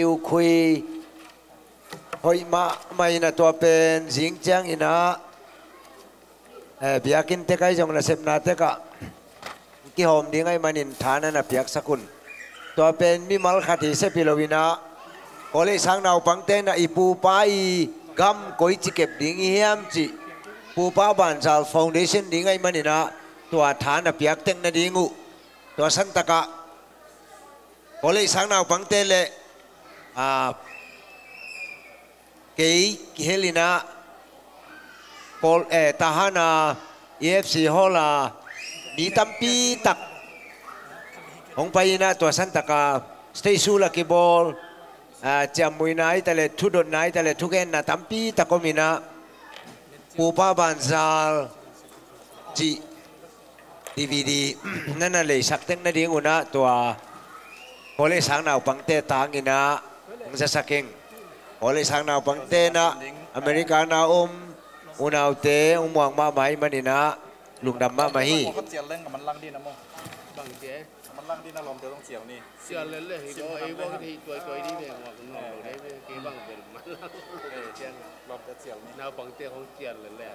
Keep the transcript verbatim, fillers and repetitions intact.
Ukhui hoih mahmah in ah, tua pen zing ciangin ah, eh, biakinn tek ahi zong nasepna tek ah kihawm ding ahih manin tha na na piaksak un. Tua pen mimal khat hi sep hi lo in ah, college sang naupangte in ah i pupa i gam koici kep ding i hiam cih, Pupa Banzal Foundation ding ahih manin ah tua tha na piak tek nading uh. Tua santak ah college sang naupangte le, ah, kei kihel in ah, Paul, eh, Tahan a E F C Hall a mi tampi tak hong pai in ah, tua santak ah stage show la kibawl, ah, ciamnuihna hi ta leh, thudotna hi ta leh, thugenna tampi tak om in ah, Pupa Banzal cih D V D na na leisak tek nading un ah, tua college sang naupangte tang in ah hong zasak ing. College sang naupangte in ah America na om unaute hong muang mahmah ahih manin ah lungdam mahmah hi. Bangte. Cial lel le hi ko, ei bang hi tuai tuai di ve, ngak ngak lo dei ve, kei bang bel man lang. Naupangte hong cial lel le.